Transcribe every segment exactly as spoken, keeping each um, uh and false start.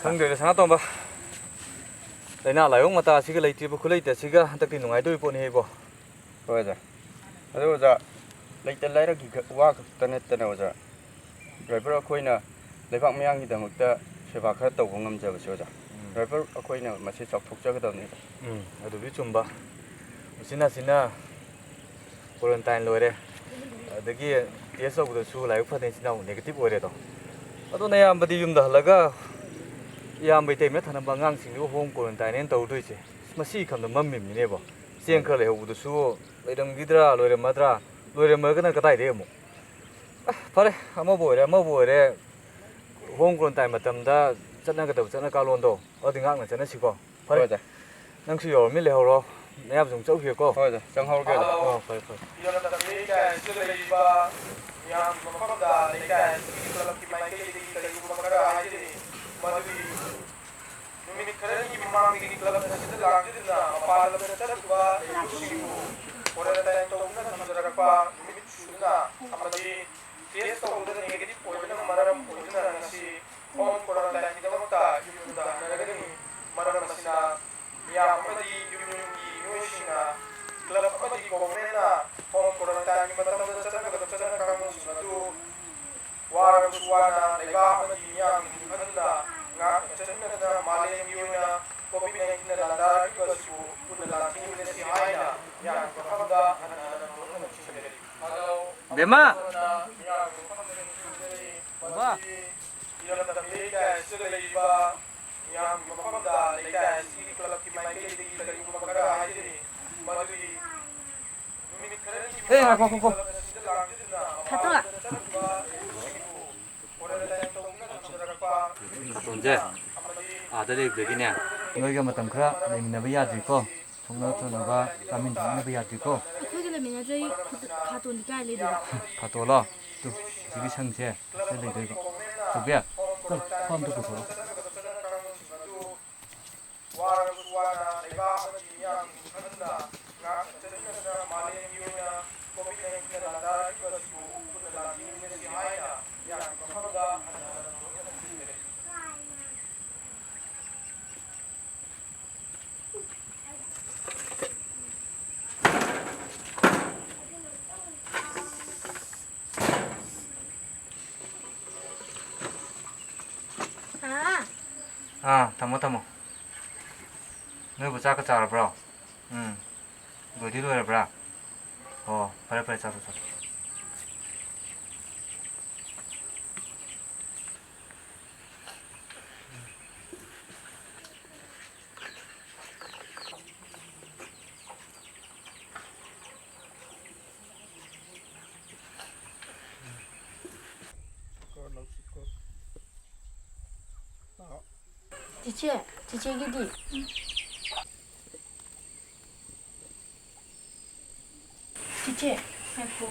ꯈꯪꯗ꯭ꯔꯦꯗ, ꯁꯅꯥꯇꯣꯝꯕ꯫ ꯂꯥꯏꯅꯥ ꯂꯥꯏꯑꯣꯡ ꯃꯇꯥ ꯑꯁꯤꯒ ꯂꯩꯇ꯭ꯔꯤꯕ ꯈꯨꯠꯂꯩꯇ ꯑꯁꯤꯒ ꯍꯟꯗꯛꯇꯤ ꯅꯨꯡꯉꯥꯏꯗꯣꯔꯤ ꯄꯣꯠꯅꯤ ꯍꯦ ꯏꯕꯣ꯫ ꯍꯣꯏ ꯑꯣꯖꯥ꯫ ꯑꯗꯨ ꯑꯣꯖꯥ, ꯂꯩꯇ ꯂꯥꯏꯔꯒꯤ ꯈ-, ꯋꯥ ꯈꯛꯇ ꯅꯠꯇꯅ ꯑꯣꯖꯥ, ꯗ꯭ꯔꯥꯏꯚꯔ ꯑꯩꯈꯣꯏꯅ ꯂꯩꯕꯥꯛ ꯃꯤꯌꯥꯝꯒꯤꯗꯃꯛꯇ ꯁꯦꯕꯥ ꯈꯔ ꯇꯧꯕ ꯉꯝꯖꯕꯁꯦ ꯑꯣꯖꯥ, ꯎꯝ꯫ ꯗ꯭ꯔꯥꯏꯚꯔ ꯑꯩꯈꯣꯏꯅ ꯃꯁꯤ ꯆꯥꯎꯊꯣꯛꯆꯒꯗꯕꯅꯤ ꯑꯣꯖꯥ꯫ ꯎꯝ, ꯑꯗꯨꯗꯤ ꯆꯨꯝꯕ꯫ ꯎꯆꯤꯟ ꯅꯥꯆꯤꯟꯅ quarantine ꯂꯣꯏꯔꯦ꯫ ꯑꯗꯒꯤ test ꯇꯧꯕꯗꯁꯨ ꯂꯥꯏꯕꯛ ꯐꯗꯅ ꯏꯆꯤꯟ ꯏꯅꯥꯎ negative ꯑꯣꯏꯔꯦꯗꯣ꯫ ꯑꯗꯣ ꯅꯌꯥꯝꯕꯗꯤ ꯌꯨꯝꯗ ꯍꯜꯂꯒ ꯏꯌꯥꯝꯕ ꯏꯇꯩꯃ ꯊꯅꯝꯕ ꯑꯉꯥꯡꯁꯤꯡꯗꯨꯒ home quarantine ꯍꯦꯟ ꯇꯧꯔꯨꯗꯣꯏꯁꯦ꯫ ꯃꯁꯤ ꯈꯝꯗ ꯃꯝꯃꯤꯕꯅꯤꯅꯦꯕꯣ꯫ ꯆꯦꯡ ꯈꯔ ꯂꯩꯍꯧꯕꯗꯨꯁꯨ ꯂꯩꯔꯝꯈꯤꯗ꯭ꯔꯥ, ꯂꯣꯏꯔꯝꯃꯗ꯭ꯔꯥ? ꯂꯣꯏꯔꯝꯃꯒꯅ ꯀꯗꯥꯏꯗꯩ ꯑꯃꯨꯛ? ꯑ, ꯐꯔꯦ, ꯑꯃꯕꯨ ꯑꯣꯏꯔꯦ, ꯑꯃꯕꯨ ꯑꯣꯏꯔꯦ, home quarantine ꯃꯇꯝꯗ ꯆꯠꯅꯒꯗꯕ ꯆꯠꯅ ꯀꯥꯂꯣꯟꯗꯣ ꯑꯗꯨꯗꯤ ꯉꯥꯛꯅ ꯆꯠꯅꯁꯤꯀꯣ꯫ ꯐꯔꯦ꯫ ꯍꯣꯏ, ꯑꯣꯖꯥ꯫ ꯅꯪꯁꯨ ꯌꯧꯔꯝꯃꯤ, ꯂꯩꯍꯧꯔꯣ꯫ ꯅꯌꯥꯝꯕꯁꯨ ꯑꯃꯨꯛ ꯆꯠꯈꯤꯒꯦꯀꯣ꯫ ꯍꯣꯏ, ꯑꯣꯖꯥ, ꯆꯪꯍꯧꯔꯒꯦ, ꯑꯣꯖꯥ꯫ ꯑꯣ, ꯐꯔꯦ, ꯐꯔꯦ꯫ ꯏꯔꯝꯗꯝ ꯂꯩꯀꯥꯏ ꯑꯁꯤꯗ ꯂꯩꯔꯤꯕ ꯃꯤꯌꯥꯝꯒꯤ ꯃꯐꯝꯗ ꯂꯩꯀꯥꯏ ꯑꯁꯤꯒꯤ ꯀ꯭ꯂꯕꯀꯤ ꯃꯥꯏꯀꯩꯗꯒꯤ ꯀꯔꯤꯒꯨꯝꯕ ꯈꯔ ꯍꯥꯏꯖꯔꯤ꯫ ꯃꯗꯨꯗꯤ ꯅꯨꯃꯤꯠ ꯈꯔꯅꯤꯒꯤ ꯃꯃꯥꯡꯗꯒꯤ ꯀ꯭ꯂꯕ ꯑꯁꯤꯗ ꯂꯥꯡꯖꯗꯨꯅ ꯃꯄꯥꯟ ꯂꯝꯗ ꯆꯠꯂꯨꯕ ꯂꯩꯔꯤꯕꯁꯤꯡꯕꯨ quarantine ꯇꯧꯗꯨꯅ ꯊꯝꯖꯔꯛꯄ ꯅꯨꯃꯤꯠ ꯁꯨꯗꯨꯅ ꯑꯃꯗꯤ test ꯇꯧꯕꯗ negative ꯑꯣꯏꯕꯅ ꯃꯔꯝ ꯑꯣꯏꯗꯨꯅ ꯉꯁꯤ home quarantineꯒꯤꯗꯃꯛꯇ ꯌꯨꯝꯗ ꯍꯟꯅꯔꯒꯅꯤ꯫ ꯃꯔꯝ ꯑꯁꯤꯅ ꯃꯤꯌꯥꯝ ꯑꯃꯗꯤ ꯌꯨꯝ ꯌꯨꯝꯒꯤ ꯃꯤꯑꯣꯏꯁꯤꯡꯅ club ꯑꯃꯗꯤ governmentꯅ home quarantineꯒꯤ ꯃꯇꯝꯗ ꯆꯠꯅꯒꯗꯕ ꯆꯠꯅ ꯀꯥꯡꯂꯣꯟꯁꯤꯡ ꯑꯗꯨ ꯋꯥꯔꯕꯁꯨ ꯋꯥꯅ ꯂꯩꯕꯥꯛ ꯑꯃꯗꯤ ꯃꯤꯌꯥꯝꯒꯤ ꯈꯟꯗꯨꯅ ꯉꯥꯛꯅ ꯆꯠꯃꯤꯟꯅꯗꯨꯅ ꯃꯥꯂꯦꯝꯒꯤ ꯑꯣꯏꯅ COVID nineteenꯅ ꯂꯥꯟꯗꯥꯔꯛꯂꯤꯕ ꯑꯁꯤꯕꯨ ꯄꯨꯟꯅ ꯂꯥꯟꯊꯦꯡꯃꯤꯟꯅꯁꯤ ꯍꯥꯏꯅ ꯃꯤꯌꯥꯝꯒꯤ ꯃꯐꯝꯗ ꯍꯟꯅ ꯍꯟꯅ ꯅꯣꯛꯅꯅ ꯅꯤꯡꯁꯤꯡꯖꯔꯤ꯫ ꯕꯦꯝꯃ! ꯃꯤꯌꯥꯝꯒꯤ ꯃꯐꯝꯗ ꯅꯤꯡꯁꯤꯡꯖꯔꯤ꯫ ꯕꯥ! ꯃꯁꯤ ꯏꯔꯝꯗꯝ ꯂꯩꯀꯥꯏ ꯑꯁꯤꯗ ꯂꯩꯔꯤꯕ ꯃꯤꯌꯥꯝꯒꯤ ꯃꯐꯝꯗ ꯂꯩꯀꯥꯏ ꯑꯁꯤꯒꯤ clubꯀꯤ ꯃꯥꯏꯀꯩꯗꯒꯤ ꯀꯔꯤꯒꯨꯝꯕ ꯈꯔ ꯍꯥꯏꯖꯔꯤ꯫ ꯃꯗꯨꯗꯤ ꯅꯨꯃꯤꯠ ꯈꯔꯅꯤꯒꯤ ꯑꯦ, ꯉꯥꯏꯈꯣ, ꯃꯃꯥꯡꯗꯒꯤ ꯉꯥꯏꯈꯣ꯫ Club ꯑꯁꯤꯗ ꯂꯥꯡꯗꯨꯅ ꯈꯥꯇꯣꯟ꯫ ꯃꯄꯥꯟ ꯂꯝꯗ ꯆꯠꯂꯨꯕ ꯂꯩꯔꯤꯕꯁꯤꯡꯕꯨ quarantine ꯇꯧꯗꯨꯅ ꯊꯝꯖꯔꯛꯄ ꯈꯥꯇꯣꯟꯁꯦ ꯑꯃꯗꯤ ꯑꯥꯗ ꯂꯩꯕꯗꯒꯤꯅꯦ, ꯅꯣꯏꯒ ꯃꯇꯝ ꯈꯔ ꯂꯩꯃꯤꯟꯅꯕ ꯌꯥꯗ꯭ꯔꯤꯀꯣ? ꯊꯣꯛꯅ ꯊꯣꯛꯅꯕ ꯆꯥꯃꯤꯟ ꯊꯛꯃꯤꯟꯅꯕ ꯌꯥꯗ꯭ꯔꯤꯀꯣ? ꯑꯩꯈꯣꯏꯒ ꯂꯩꯃꯤꯟꯅꯗ꯭ꯔꯗꯤ ꯈꯥꯇꯣꯟꯗꯤ ꯀꯥꯏ ꯂꯩꯗꯣꯏꯕ? ꯈꯥꯇꯣꯜꯂꯣ? ꯇꯨ, ꯁꯤꯒꯤ ꯁꯪꯁꯦ ꯁꯤꯗ ꯂꯩꯗꯣꯏꯕ꯫ ꯆꯧꯕꯤ, ꯇꯨ, ꯈ꯭ꯋꯥꯡꯗꯣ ꯄꯨꯊꯣꯔꯛꯑꯣ꯫ ꯋꯥꯔꯕꯁꯨ ꯋꯥꯅ ꯂꯩꯕꯥꯛ ꯑꯃꯗꯤ ꯃꯤꯌꯥꯝꯒꯤ ꯈꯟꯗꯨꯅ ꯉꯥꯛꯅ ꯆꯠꯃꯤꯟꯅꯗꯨꯅ ꯃꯥꯂꯦꯝꯒꯤ ꯑꯣꯏꯅ COVID nineteenꯅ ꯂꯥꯟꯗꯥꯔꯛꯂꯤꯕ ꯑꯁꯤꯕꯨ ꯄꯨꯟꯅ ꯂꯥꯟꯊꯦꯡꯃꯤꯟꯅꯁꯤ ꯍꯥꯏꯅ ꯃꯤꯌꯥꯝꯒꯤ ꯃꯐꯝꯗ ꯍꯟꯅ ꯍꯟꯅ ꯅꯣꯛꯅꯅ ꯅꯤꯡꯁꯤꯡꯖꯔꯤ꯫ ꯑꯥ, ꯊꯝꯃꯣ, ꯊꯝꯃꯣ꯫ ꯅꯣꯏꯕꯨ ꯆꯥꯛꯀ ꯆꯥꯔꯕ꯭ꯔꯣ? ꯎꯝ꯫ ꯂꯣꯏꯗꯤ ꯂꯣꯏꯔꯕ꯭ꯔꯥ? ꯑꯣ, ꯐꯔꯦ, ꯐꯔꯦ, ꯆꯥꯊꯣꯛ, ꯆꯥꯊꯣꯛ꯫ ꯆꯤꯆꯦ, ꯆꯤꯆꯦꯒꯤꯗꯤ? ꯆꯤꯆꯦ, ꯉꯥꯏꯈꯣ꯫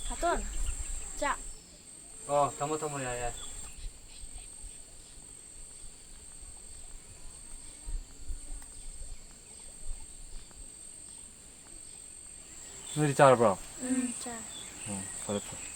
ꯁꯥꯇꯣꯟ, ꯆꯥꯛ꯫ ꯑꯣ, ꯊꯝꯃꯣ, ꯊꯝꯃꯣ, ꯌꯥꯔꯦ, ꯌꯥꯔꯦ꯫ ꯅꯣꯏꯗꯤ ꯆꯥꯔꯕ꯭ꯔꯣ? ꯎꯝ, ꯆꯥꯔꯦ꯫ ꯎꯝ, ꯐꯔꯦ, ꯐꯔꯦ꯫